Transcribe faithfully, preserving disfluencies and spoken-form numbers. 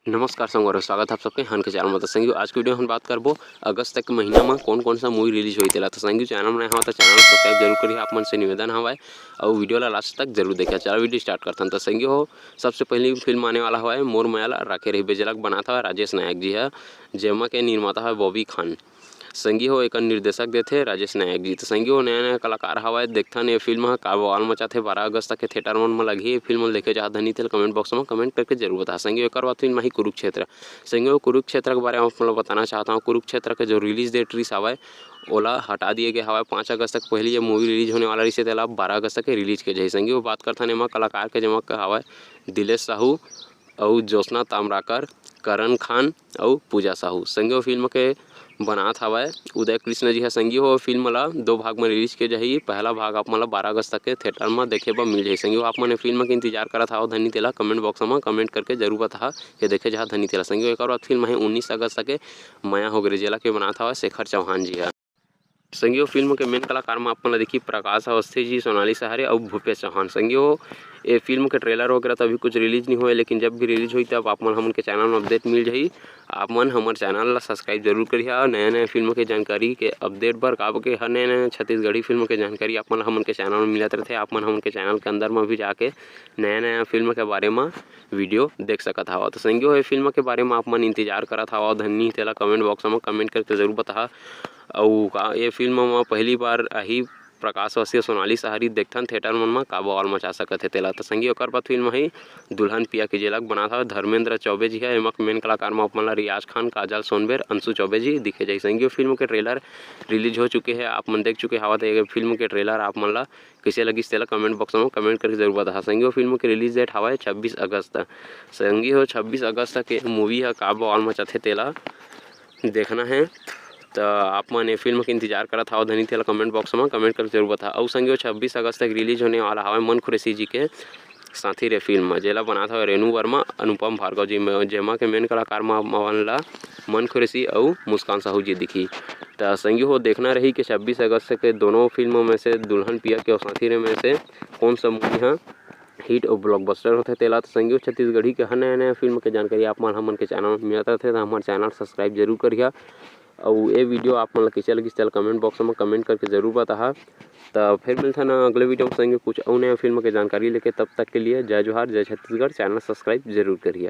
नमस्कार संगवारी, स्वागत है आप सबके हन के चैनल में। तो संगी, आज के वीडियो हम बात करबो अगस्त के महीना में कौन कौन सा मूवी रिलीज होई तेला। तो संगी, चैनल में नया हो तो चैनल सब्सक्राइब जरूर करिए, आप मन से निवेदन हवय। और वीडियो ला लास्ट तक जरूर देखिए। चलो वीडियो स्टार्ट करथन। तो संगी हो, सबसे पहली फिल्म आने वाला हवय मोर मया ला राखे रहिबे, जेला बनात हवय राजेश नायक जी ह, जेमा के निर्माता हवय बॉबी खान। संगी हो, एकर निर्देशक देथे राजेश नायक जी। तो संगी हो, नया नया कलाकार हवय, देखथन ये फिल्म ह का बवाल मचाथे। बारह अगस्त तक के थिएटर मन म लगही ये फिल्म ल देखे चाहत हनी तेला कमेंट बॉक्स म कमेंट करके जरूर बता। संगी हो, एकर बाद फिल्म आही कुरुक्षेत्र। संगी हो, कुरुक्षेत्र के बारे में आप मन ल बताना चाहत हूँ। कुरुक्षेत्र के जो रिलीज डेट रिस हवय, ओला हटा दिए गए हवय। पाँच अगस्त तक पहली ये मूवी रिलीज होने वाला रहिसे, तेला बारह अगस्त तक रिलीज के जाही। संगी हो, बात करथन एमा कलाकार के, जेमा के हवय दिलेश साहू अउ ज्योत्सना ताम्राकर, करण खान अउ पूजा साहू। संगी हो, फिल्म के बनात हवय उदय कृष्ण जी ह। संगी हो, फिल्म ला दो भाग में रिलीज के जाही। पहला भाग आप मन ला बारह अगस्त तक के थिएटर में देखे बर मिल जाही। संगी हो, आप मन ये फिल्म के इंतजार करत हव धनी तेला कमेंट बॉक्स में कमेंट करके जरूर बताहा कि देखे चाहत धनी तेला। संगी हो, एकर बाद फिल्म हे उन्नीस अगस्त तक के मया हो गे रे, जेला के बनात हवय शेखर चौहान जी ह। संगी हो, फिल्म के मेन कलाकार में आप मन ला देखी प्रकाश अवस्थी जी, सोनाली सहारे अउ भूपेश चौहान। संगी हो, ये फिल्म के ट्रेलर वगैरह तो अभी कुछ रिलीज नहीं हुआ है, लेकिन जब भी रिलीज होई तब आप मन हमन के चैनल में अपडेट मिल जाही। आप मन हमर चैनल ला सब्सक्राइब जरूर करिहा। नया नया फिल्म के जानकारी के अपडेट बर, काबर के हर नया नया छत्तीसगढ़ी फिल्म के जानकारी आप मन ला हमन के चैनल में मिलत रहथे। आप मन हमन के चैनल के अंदर में भी जाके नया नया फिल्म के बारे में वीडियो देख सकत हव। तो संगी हो, ये फिल्म के बारे में आप मन इंतजार करत हव धनी तेला कमेंट बॉक्स में कमेंट करके जरूर बताहा। अउ का ये फिल्म म पहली बार आही प्रकाश अवस्थी, सोनाली सहारे, देखथन थिएटर मन म का बवाल मचा सकत हे तेला। त संगी, ओकर बाद फिल्म आही दुल्हन पिया के, जेला बनात हवय धर्मेंद्र चौबे जी ह। एमा मेन कलाकार म आप मन ला रियाज खान, काजल सोनबेर, अंशु चौबे जी दिखे जाही। संगी, फिल्म के ट्रेलर रिलीज हो चुके हे, आप मन देख चुके हव। त ये फिल्म के ट्रेलर आप मन ला कइसे लगिस तेला कमेंट बॉक्स म कमेंट करके जरूर बताहा। संगी हो, फिल्म के रिलीज डेट हवय छब्बीस अगस्त। संगी हो, छब्बीस अगस्त के मूवी ह का बवाल मचाथे तेला देखना हे। त आप मन ये फिल्म के इंतजार करत हव धनी तेला कमेंट बॉक्स म कमेंट करके जरूर बताहा। अउ संगी हो, छब्बीस अगस्त तक रिलीज होने वाला हवय मन खुरेशी जी के साथी रे फिल्म म, जेला बनात हवय रेणु वर्मा, अनुपम भार्गव जी, म-, जेमा के मेन कलाकार म आप मन ला मन खुरेशी अउ मुस्कान साहू जी दिखी। त संगी हो, देखना रही कि छब्बीस अगस्त के दोनों फिल्म में से दुल्हन पिया के अउ साथी रे में से कौन सा मूवी ह हिट अउ ब्लॉकबस्टर होथे तेला। त संगी हो, छत्तीसगढ़ी के हर नया नया फिल्म के जानकारी आप मन हमन के चैनल में मिलत रथे, त हमर चैनल सब्सक्राइब जरूर करिहा। अउ ये वीडियो आप मन ला कइसे लगिस तेला कमेंट बॉक्स में कमेंट करके जरूर बताहा। त फिर मिलथन अगले वीडियो में संगी कुछ अउ नया फिल्म के जानकारी लेके। तब तक के लिए जय जोहार, जय छत्तीसगढ़। चैनल सब्सक्राइब जरूर करिहा।